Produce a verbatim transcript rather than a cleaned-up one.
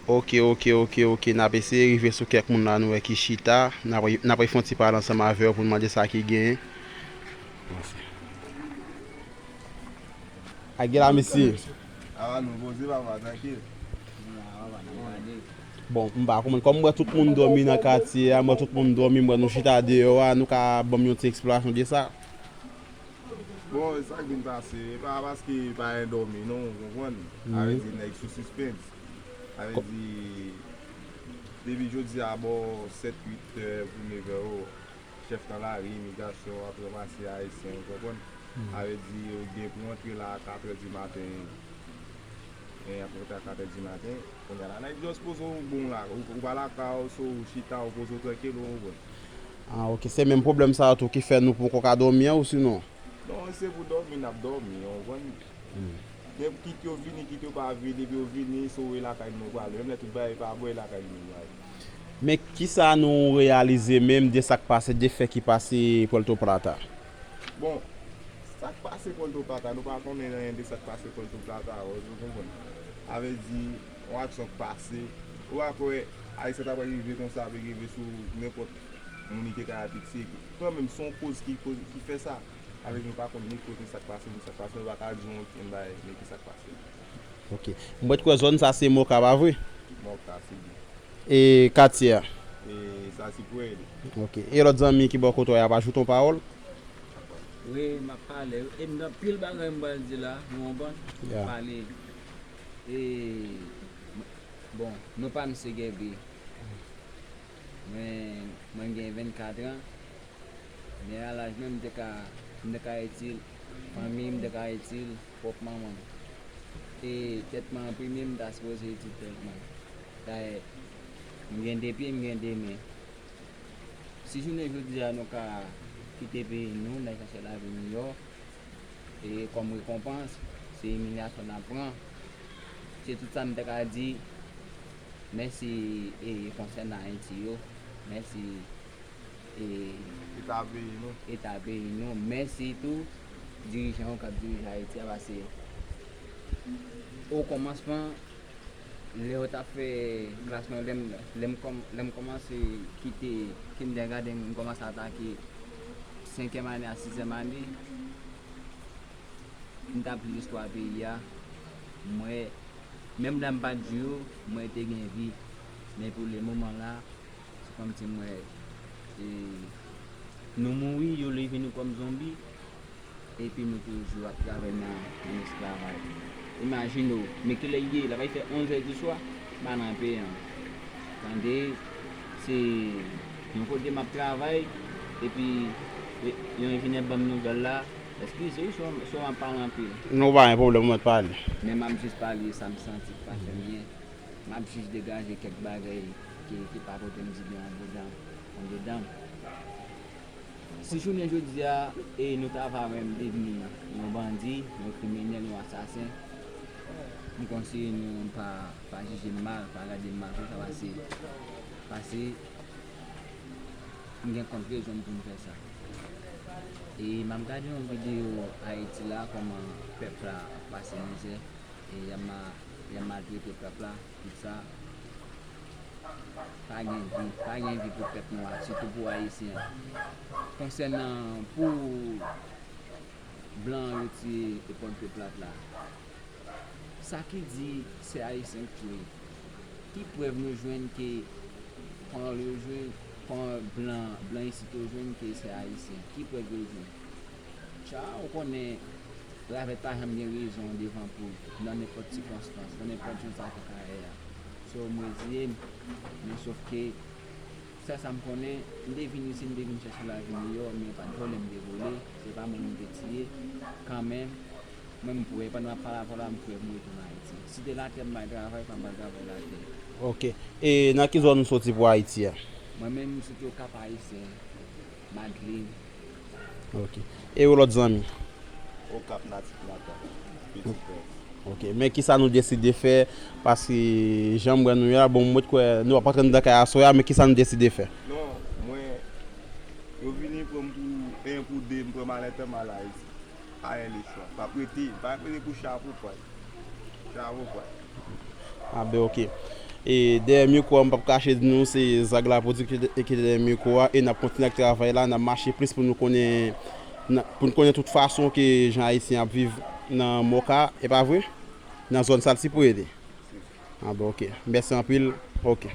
Ok, ok, ok, ok. N ap eseye rive sou kèk moun la nou wè ki chita. N ap, n ap fè yon ti pale ansanm avè yo pou n mande sa ki genyen. Ak gen la, mesye. Awa nou poze, papa, trankil. Bon, m pa konprann. Kòm m wè tout moun dòmi nan katye a, m wè tout moun dòmi, m wè nou chita deyò a, nou ka ban m yon ti eksplikasyon de sa? Bon, sa k vin pase, e pa paske pa gen dòmi, non, ou konprann? Sa vle di nèg sou sispens. Sa vle di, depi jodi a, bò sèt, uit è pou nevè, o, chèf nan lari, imigrasyon ap ranmase Ayisyen, ou konprann? Sa vle di, yo gen pou antre la a katrè di maten, e ap antre a katrè di maten. Kounye a la, nèg just poze w bon la, ou, ou pa lakay ou, so ou chita, ou poze w trankil, ou konprann? Ah, ok, se menm pwoblèm sa a tou ki fè nou poko ka dòmi an, ou sinon? Non, se pou dòmi, n ap dòmi, ou konprann? Men kit yo vini, kit yo pa vini, depi yo vini, se ou e lakay nou prale. Menm lè tout bagay pa bon, e lakay nou prale. Men kisa nou reyalize menm de sa k pase, de fè ki pase Puerto Plata? Bon, sa k pase Puerto Plata, nou pa konnen anyen de sa k pase Puerto Plata, ou konprann? Sa vle di, yon aksyon k pase, ou pa kwè, Ayisyen ta pral rive konsa, ap rive sou nenpòt moun li te ka apiksye. Kanmenm, se yon koz ki, koz ki fè sa. Sa vle di, nou pa konn ni kote sa k pase, ni sa k pase, nou pa ka di yon okenn bagay, men ki sa k pase. Ok. Mwen kwè zòn sa se Moka, pa vre? Moka, se byen. E katye a? E sa se Pwèl. Ok. E lòt zanmi ki bò kote w, y ap ajoute yon pawòl? Wi, m ap pale. E m gen anpil bagay m pral di la, nou konprann? M ap pale. E, bon, non pa m se Gèbe. Mwen, mwen gen vennkat an. Men a laj mwen, m te ka, m te ka itil fanmi m, m te ka itil pwòp manman m. E tèt mwen an premye, m ta sipoze itil tèt mwen. Dayè, m gen de pye, m gen de men. Si jounen jodi a nou ka kite peyi nou, n al chache lavi miyò, e kòm rekonpans, se imilyasyon n ap pran. Se tout sa m te ka di. Mèsi, e, konsènan Ayiti yo. Mèsi, e, Eta peyi nou. Eta peyi nou. Mèsi tou dirijan yo k ap dirije Ayiti a, paske o kòmansman, lè yo t ap fè klas mwen, lè m, lè m kòm-, lè m kòmanse kite kindergarten, m kòmanse atake senkyèm ane a sizyèm ane, m t ap li istwa peyi a, m wè, menm lè m pa t jwe yo, m wè te gen vi. Men pou le moman la, se kòmsi m wè, e, nou mouri, yo leve nou kòm zonbi, epi nou toujou ap travay nan, nan esklavaj. Imajine w, men kilè l ye, l ap fè onz è di swa, m pa nan peyi an. Tande, se yon kote m ap travay, epi, e, yon enjenyè ban m nouvèl la, eskize wi si w, si w ap pale anpil. Non, pa gen pwoblèm, ou mèt pale. Men m ap jis pale sa m santi k pa fè m byen. M ap jis degaje kèk bagay ki, ki pa pote m dibyen andedan, andedan m. Si jounen jodi a, e, nou ta va wè m devni yon bandi, yon kriminèl, yon asasen, m konseye nou pa, pa jije m mal, pa gade m mal pou sa, pase, pase m gen kont rezon m pou m fè sa. E m ap gade yon videyo Ayiti la, kòman pèp la ap pase mizè, e y ap ma-, y ap maltrete pèp la, tout sa. Pa gen vi, pa gen vi pou pèp nwa, sitou pou Ayisyen. Konsènan pou blan yo tiye Pòtoprens la, sa ki di se Ayisyen k tiye? Ki prèv nou jwenn ke pawòl yo jwenn, pawòl blan, blan isit yo jwenn ke se Ayisyen? Ki prèv yo jwenn? Tcha, ou konnen, ravèt pa janm gen rezon devan poul, nan nenpòt sikonstans, nan nenpòt jan sa ta ka ye a. So, m reziye m, men sof ke, sèl sa m konnen, m te vin isit, m te vin chèche lavi miyò, men pa t vòlè m te vòlè, se pa moun m te tiye, kanmenm, mwen m kwè, pandan m ap pale avè w la, m kwè m retounen Ayiti. Si te latè m bay travay, fò m bay travay latè. Ok. E nan ki zòn ou soti pou Ayiti a? Mwen menm, m soti Okap Ayisyen. Madlin. Ok. E ou lòt zanmi? Okap natif natal, Petit Pè. Ok. Men kisa nou deside fè? Paske jan m wè nou ye a, bon, mwen kwè nou ap antre anndan kay aswè a, men kisa nou deside fè? Non, mwen, yo vini pran m pou en, pou de, m pran malèt an, m al Ayiti. Pa gen lechwa. M ap rete, m pa rete pou cha pou pay. A ben, ok. E dèyè mikwo a, m p ap kache di nou, se Zag la pwodiktè ki te dèyè mikwo a, e n ap kontinye ak travay la, n ap mache plis pou nou konnen, pou n konnen tout fason ke jan Ayisyen ap viv nan Mòka, e pa vre? Nan zòn sa l sipoze te. A ben, ok. Mèsi anpil. Ok.